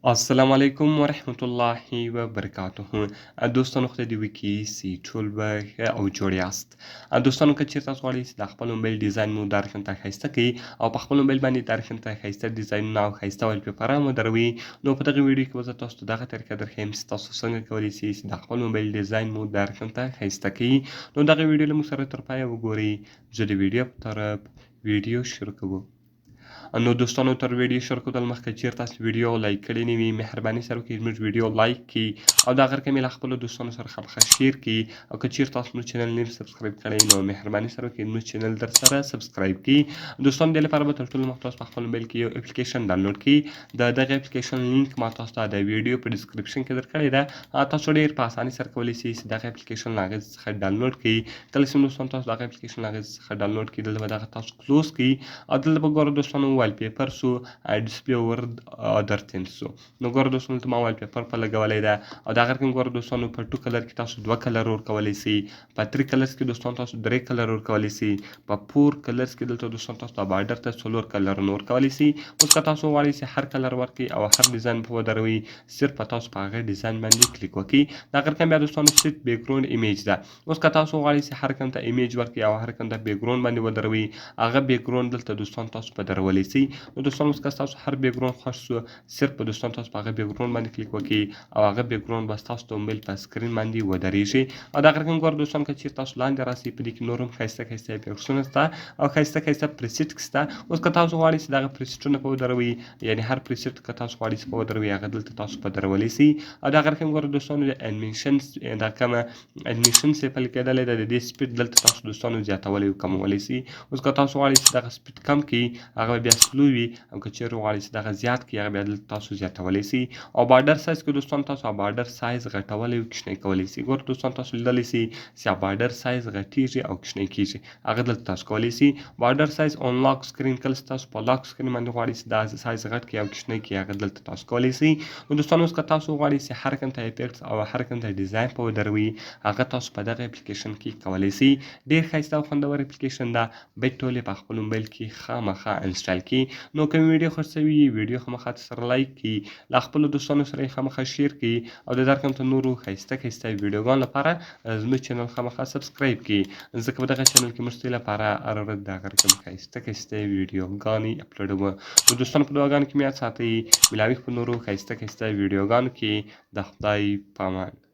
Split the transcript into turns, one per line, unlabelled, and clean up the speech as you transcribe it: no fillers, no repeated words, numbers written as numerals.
السلام علیکم ورحمت الله وبرکاته. دوستانو، خدای دې وکړي چې ټول به ښه او جوړ یاست. دوستانو، که چیرته تاسو غواړئ چې د خپل موبایل ډیزاین مو دا رقم ته ښایسته کړئ او په خپل موبایل باندې دا رقم ته ښایسته ډیزاینونه او ښایسته والپیپران ودروئ، نو په دغه ویډیو کې به زه تاسو ته دغه طریقه درښیم چې تاسو څنګه کولی شئ چې د خپل موبایل ډیزاین مو دا رقم ته ښایسته کړئ. نو دغه ویډیو له موږ سره تر پایه وګورئ. زه د ویډیو په طرف ویډیو شروع کوم. نو دوستانو، تر ویډیو شروع کولو مخکې چیرته تاسو ویډیو لایک کړی نه وي، مهرباني سره وکړئ زموږ ویډیو لایک کړئ او دا غر کې له خپلو دوستانو سره خامخا share کړئ. او که چیرته تاسو موږ چینل نه subscribe کړئ، نو مهرباني سره وکړئ موږ چینل در سره subscribe کړئ. دوستانو، دې لپاره به تر ټولو مخکې تاسو په خپل موبایل کې یو اپلیکیشن ډاونلوډ کړئ. د دغه اپلیکیشن لینک ما تاسو ته د ویډیو په description کې درکړی ده. تاسو ډیر په اسانۍ سره کولی شئ چې دغه اپلیکیشن له هغې څخه ډاونلوډ کړئ. کله چې دوستانو تاسو دغه اپلیکیشن له هغې څخه ډاونلوډ کړئ، دلته به دغه تاسو close کړئ او دلته به ګوره دوستانو wallpaper سو، display over other themes سو. نو ګوره دوستانو، دلته ما wallpaper په لګولی ده. او دا غر کې ګوره دوستانو، په two color کې تاسو دوه color ورکولی شئ، په three colors کې دوستانو تاسو درې color ورکولی شئ، په four colors کې دلته دوستانو تاسو د border ته څلور color ورکولی شئ. اوس که تاسو غواړئ چې هر color ورکړئ او هر ډیزاین په ودروئ، صرف په تاسو په هغه ډیزاین باندې کلیک وکړئ. دا غر بیا دوستانو set background image ده. اوس که تاسو غواړئ چې هر کوم ته image ورکړئ او هر کوم ته background باندې ودروئ، هغه background دلته دوستان تاسو په درولی شئ. نو دوستان، اوس که تاسو هر background خوښ سو، صرف په دوستان تاسو په هغه background باندې کلیک وکړئ او هغه background به تاسو د موبایل په screen باندې ودرېږي. او دا رقم ګوره دوستان، که چیرته تاسو لاندې راسئ، په دې کې نور هم ښایسته ښایسته effect ونه شته او ښایسته ښایسته preset شته. اوس که تاسو غواړئ چې دغه preset ونه په ودروئ، یعنی هر preset که تاسو غواړئ چې په ودروئ، هغه دلته تاسو په درولی شئ. او دا رقم ګوره دوستانو، د انیمیشن دا کومه انیمیشن چې پل کېدلی ده، د دې speed دلته تاسو دوستانو زیاتولی او کمولی شئ. اوس که تاسو غواړئ چې دغه speed کم کړئ، هغه بیا slow وي، او که چیرې غواړئ چې دغه زیات کړئ، هغه بیا دلته تاسو زیاتولی شئ. او border size کې دوستان تاسو border size غټولی او کوچنی کولی شئ. ګوره دوستان، تاسو لیدلی شئ چې border size غټیږي او کوچنی کیږي، هغه دلته تاسو کولی شئ. border size on lock screen، کله چې تاسو په lock screen باندې غواړئ چې دا سایز غټ کړئ او کوچنی کړئ، هغه دلته تاسو کولی شئ. نو دوستان، اوس که تاسو غواړئ چې هر کوم ته effect او هر کوم ته ډیزاین په ودروئ، هغه تاسو په دغه اپلیکیشن کې کولی شئ. ډیر ښایسته او خوندور اپلیکیشن ده، باید ټول یې په خپل موبایل کې خامخا install کړئ. نو که ویډیو خوښ شوي، ویډیو خامخا سره لایک کړئ، له خپلو دوستانو سره یې خامخا share کړئ او د دا رقم ته نورو ښایسته ښایسته ویډیوګانو لپاره زموږ چینل خامخا subscribe کړئ، ځکه په دغه چینل کې موږ ستاسو لپاره هره ورځ دغه رقم ښایسته ښایسته ویډیوګانې اپلوډوو. نو دوستانو، په دعاګانو کې مې یاد ساتئ. ملاوي په نورو ښایسته ښایسته ویډیوګانو کې. د خدای په امان.